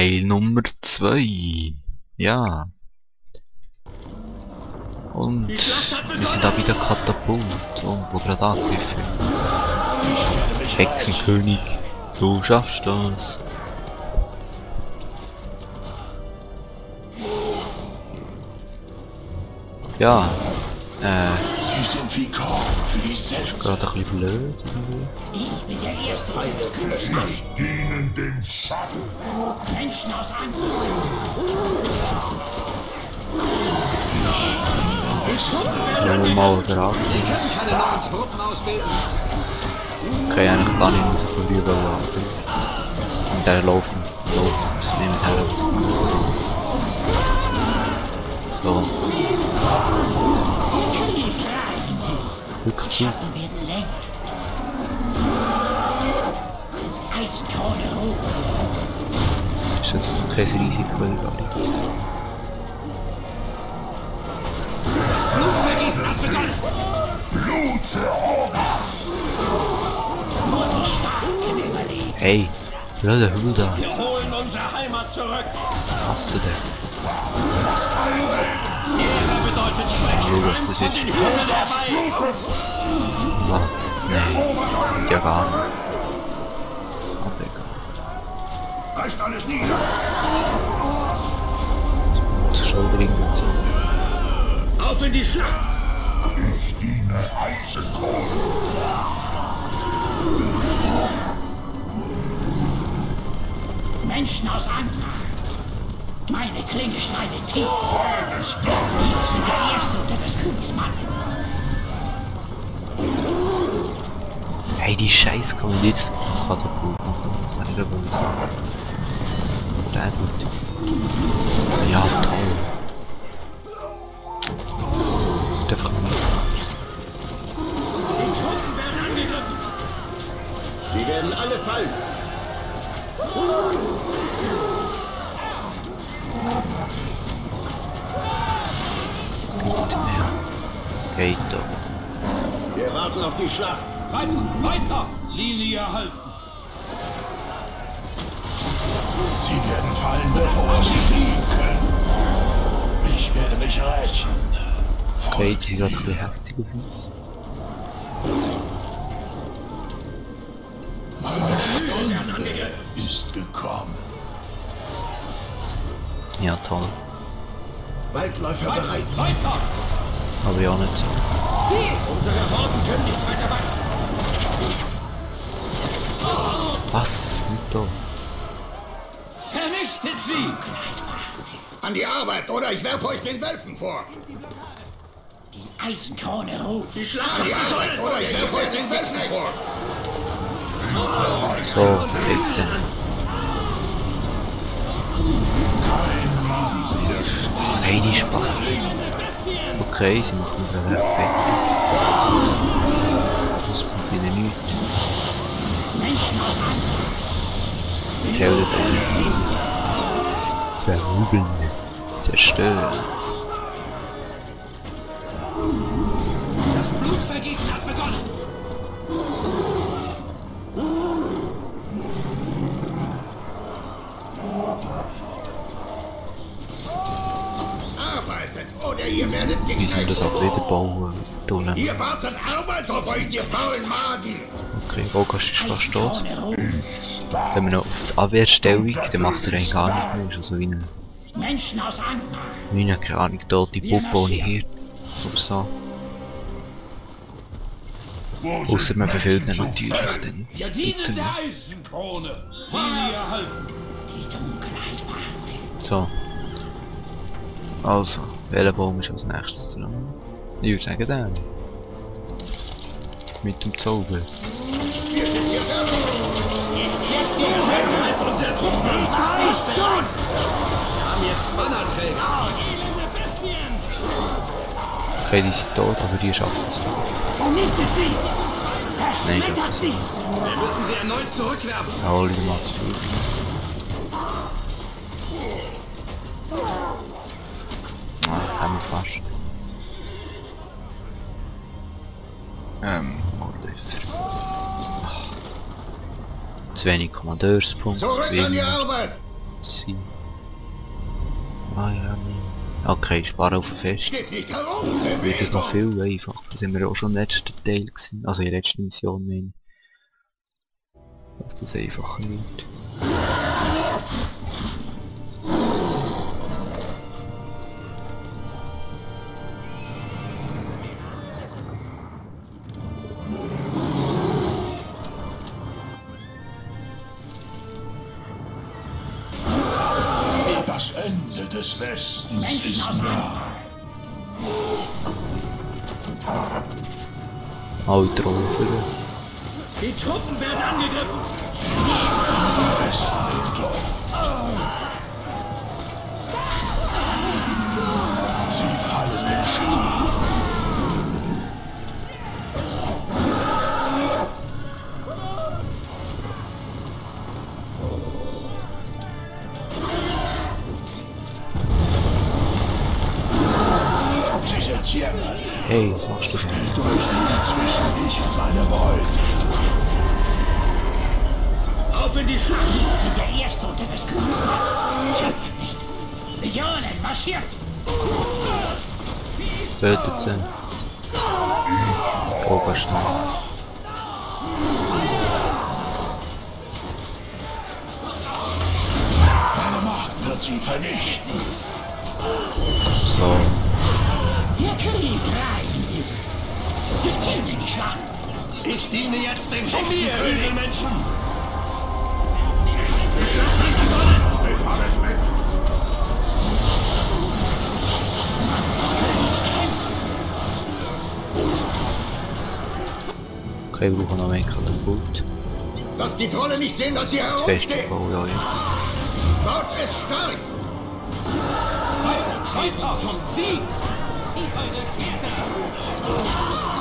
Teil Nummer 2. Ja. Und wir sind da wieder Katapult, wo gerade angegriffen wird. Hexenkönig, du schaffst das. Ja, Sie sind wie Korn für die ist Sätze. gerade ein bisschen blöd. Ich bin der erste Feind des Königs Mann. Dienen den Schatten. Menschen aus Angst. Wollen wir mal geraten? Wir können keine neuen Truppen ausbilden. Okay, eigentlich gar nicht mehr so viel überladen. Und der läuft nicht her. So. Wirklich zu. Schatten werden länger. Eisenkrone hoch. Ist jetzt kein Risiko, weil Das Blutvergießen hat begonnen. Bluterober. Nur die Starken überleben. hey, ja, der Hügel da. Wir holen unsere Heimat zurück. Hast du den? Ehre bedeutet Schwäche. So, was das Und ist. den Himmel herbei. Ah, nee. Ja, gar nicht. Aber egal. Reißt alles nieder. Das ist schon dringend und so. Auf in die Schlacht. Ich diene Eisenkorn. Menschen aus Angmar. Meine Klinge schneidet tief. Ich bin der Erste unter des Königs Mann. Hey, die Scheiß kommen jetzt Katapult machen. Das ist eine Welt. Der gut. Ja, toll. Der Vermisst. Die Truppen werden angegriffen. Sie werden alle fallen. Nicht mehr. Geht doch. Wir warten auf die Schlacht. Weiter. Linie halten. Sie werden fallen, bevor sie fliehen können. Ich werde mich rächen. Okay, die gerade ein bisschen hässlich auf uns. Meine Stunde ist gekommen. Ja, toll. Waldläufer bereit. Weiter. Aber ja nicht so. Unsere Horden können nicht weiter wachsen. Was? Nicht da. Vernichtet sie. An die Arbeit, oder ich werfe euch den Wölfen vor. Die Eisenkrone ruft. Die Schlacht An die Arbeit, oder ich werfe euch den Wölfen vor. So, geht's denn? Kein Mann widersteht. Oh, hey, die Spaß. Okay, sie machen wieder weg. Das bringt ihnen nichts. Menschen aus Angmar. Tötet einen. Verhügeln. Zerstören. Das Blutvergießen hat begonnen. Arbeitet, oder ihr werdet Wie soll das auch wieder bauen? Tunnel. Ihr wartet Arbeit auf euch, ihr faulen Magen. Okay, wo kannst du fast stehen? Eisenkrone ruft. Wenn wir noch auf die Abwehrstellung, dann macht er eigentlich gar nicht mehr. Ist also wie eine, Menschen aus Angmar. keine Ahnung, tote Puppe ohne Hirn. Oder so. Ausser man befehlt ihn natürlich dann. Wir dienen der Eisenkrone. Linie halten. Die Dunkelheit wartet. So. Also, welcher Baum ist als nächstes dran? Ich würde sagen den. Mit dem Zauber. Wir sind hier fertig. Wir haben jetzt Mannerträger. Okay, die sind tot, aber die schaffen es. Vernichtet sie! Nein, ich Zerschmettert glaube sie! Wir müssen sie erneut zurückwerfen. Ja, Oliver macht es viel. Ah, haben wir fast. Mordläufer. Zu wenig Kommandeurspunkte. Zurück an die Wegen Arbeit. es sein? Ah ja, nein. Okay, sparen auf ein Fest. Steht nicht herum, Wird es noch Bewegung. viel einfacher. Das haben wir auch schon im letzten Teil gesehen. Also in der letzten Mission meine ich. Dass das einfacher wird. Das Ende des Westens Menschen ist aus nah. Alle Trauer. Die Truppen werden angegriffen! Am besten hinter. Sie fallen in Schub. Sie sind jämmerlich. Hey, was machst du schon? Durchliegt zwischen ich und meiner Beute. Auf in die Schlacht! Mit der Erste unter das Königsmacht! Zögert nicht! Legionen, marschiert! Tötet sie. Oberschnell. Meine Macht wird sie vernichten. So. Der Krieg reichen will! Gezielt in die Schlacht! Ich diene jetzt dem Von mir, Hexenkönig. Edelmenschen! Nehmt alles mit. Okay, wir brauchen noch mehr Katapult. Lass die Trolle nicht sehen, dass sie Feste herumstehen. Bau, ja jetzt. Baut es stark. Schreit auf vom Sieg! Zieht eure Schwerter!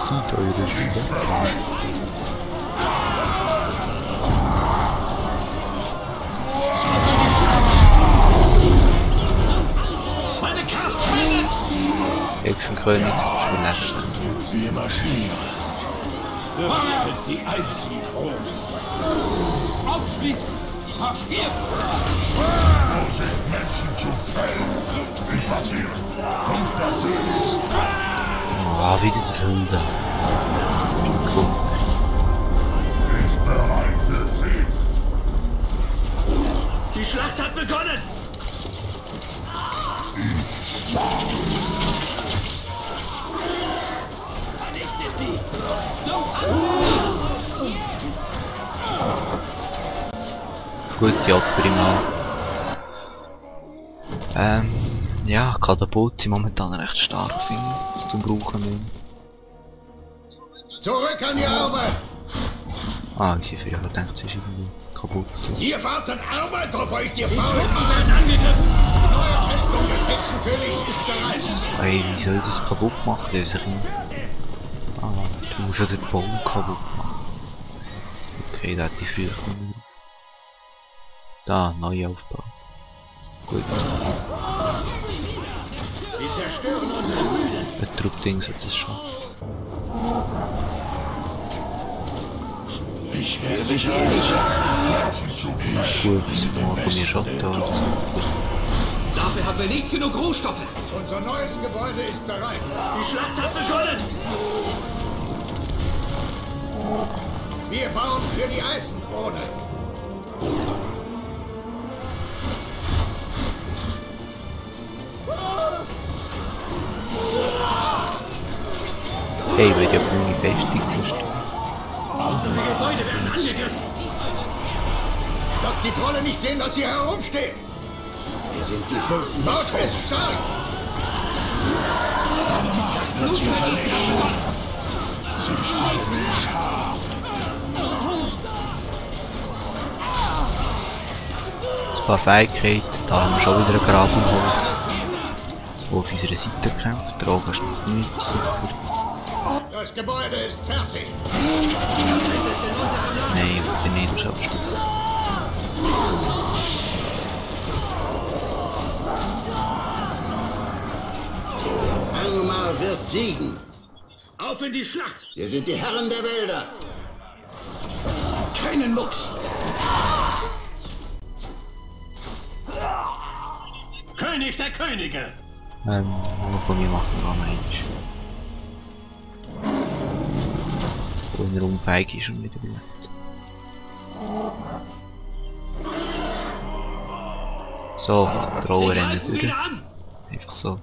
Sieht eure Schwerter. Meine Kraft fällt! Hexenkönig, überlebt. Wir marschieren. Richtet die Eiszitrone. Aufschließen! Marschiert! Wo sind Menschen zu fällen? Ich marschiere. Kommt der König. Ah, wieder die Hunde. Cool. Ist bereit für Krieg. Die Schlacht hat begonnen! Vernichtet sie! Gute Opprima. Ja, Katapult sind momentan recht stark, finde ich, zum Brauchen. Zurück an die Arbeit. Ah, ich sehe, ich denke, sie ist irgendwie kaputt. Ihr wartet Arbeit auf euch, ihr Die Faulen. Truppen werden angegriffen! Die neue Festung des Hexenkönigs ist bereit. Hey, wie soll ich das kaputt machen? Das ist ah, du musst ja den Bau kaputt machen. Okay, da hat die früher können. Da, neu Aufbau. Gut. Sie zerstören unsere Mühlen! Ein Truppding sollte es schon. Ich werde mich rächen. Gut, mal von mir Schatten oder so. Dafür haben wir nicht genug Rohstoffe! Unser neues Gebäude ist bereit. Die Schlacht hat begonnen! Wir bauen für die Eisenkrone. Hey, wird ja meine Festung zerstört. Unsere Gebäude werden angegriffen! Lasst die Trolle nicht sehen, dass sie herumstehen. Wir sind die Bullen. Baut es stark. Meine Macht wird sie vernichten. Sie fallen in Schar. Ein paar Fähigkeiten, da haben wir schon wieder einen Grabenholz. Der auf unserer Seite kämpft, der Auge ist noch nicht super. Das Gebäude ist fertig. Nein, ich will nicht, du schaffst das. Angmar wird siegen. Auf in die Schlacht! Wir sind die Herren der Wälder. Keinen Mucks! König der Könige! Komm, wir machen noch mal eins. Und Rumpfeig ist schon wieder gut. So, Drohen rennen durch. Einfach so.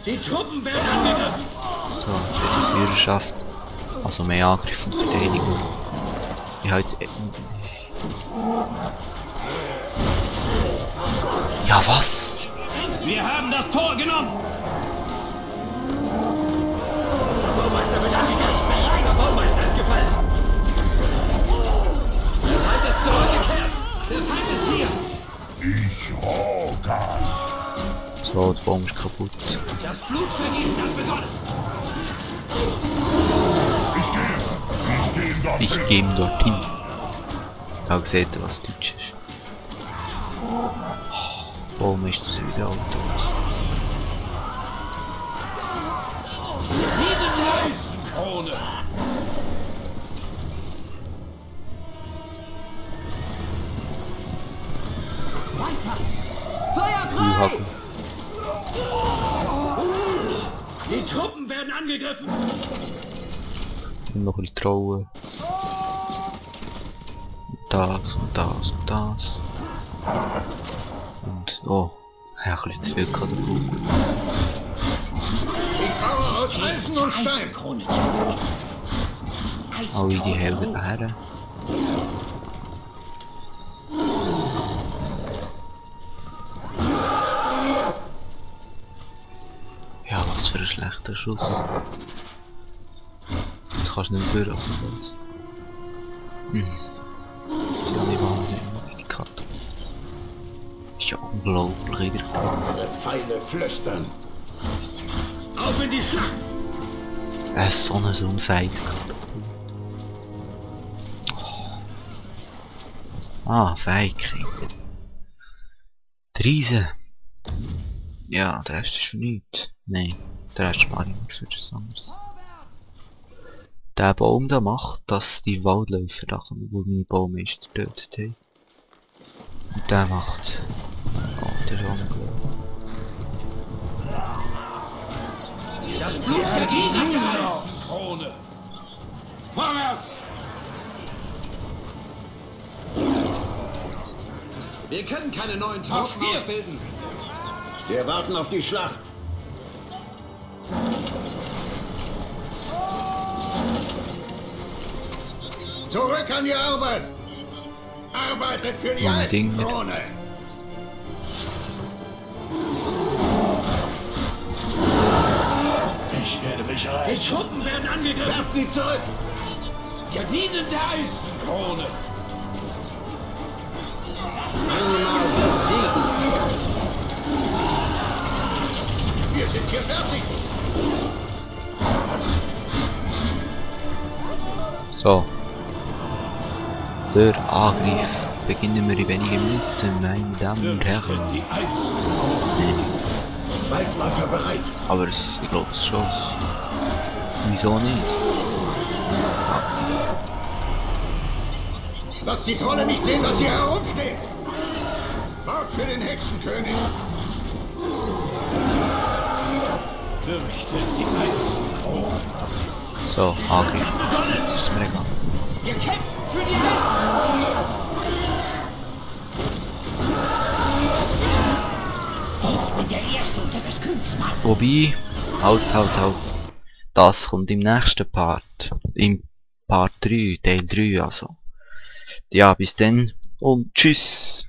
Die Truppen werden angegriffen! So, jetzt ist die Führerschaft. Also mehr Angriff und Verteidigung. Ich habe jetzt... Ja, was? Wir haben das Tor genommen! Unser Baumeister wird angegriffen! Unser Baumeister ist gefallen! Der Feind ist zurückgekehrt! Der Feind ist hier! Ich rogar. So, der Baum ist kaputt. Das Blutvergießen hat begonnen! Ich gehe Ich gehe dorthin. Da seht ihr, was Deutsch ist. Baum ist das wieder alt. Krone. Weiter! Feuer frei! Haken. Die Truppen werden angegriffen! Und noch ein bisschen trauen. Das und das und das. Und oh, ja, ein bisschen zu viel kann der Blut. Ich baue aus Eisen und Stein! Eisenkrone zurück. Alle die Eisenkrone Helden hoch. Herren. Ja, was für ein schlechter Schuss. Jetzt kannst du nicht mehr oder was? Das ist ja nicht wahnsinnig, die Karte. Ist ja unglaublich in der Karte. Unsere Pfeile flüstern! Auf in die Schlacht! So ein unfähiges Katapult. Oh. Ah, Fähigkeit. Die Riese. Ja, der Rest ist für nichts. Nein, der Rest spare ich mir für etwas anderes. Der Baum da macht, dass die Waldläufer, da wo meine Baumeister getötet haben. Und der macht... Oh, der ist auch noch gut. Das Blutvergießen hat begonnen! Krone. Vorwärts! Wir können keine neuen Truppen ausbilden! Wir warten auf die Schlacht! Zurück an die Arbeit! Arbeitet für die Unbedingt. Eisenkrone! Ich werde mich Die rächen. Truppen werden angegriffen! Werft sie zurück! Wir dienen der Eisenkrone. Einmal wird siegen! Wir sind hier fertig! So. Der Angriff beginnen wir in wenigen Minuten, meine Damen und Herren. Die Eisenkrone. Waldläufer bereit! Aber ich glaube es schon. Wieso nicht? Lasst die Trolle nicht sehen, dass sie herumstehen! Baut für den Hexenkönig! Fürchtet die Eisenkrone. So, Angriff. Jetzt ist es mir egal. Wir kämpfen für die Eisenkrone! Ich bin der Erste unter des Königs Mann. Wobei, halt. Das kommt im nächsten Part. Im Part 3, Teil 3 also. Ja, bis dann und tschüss.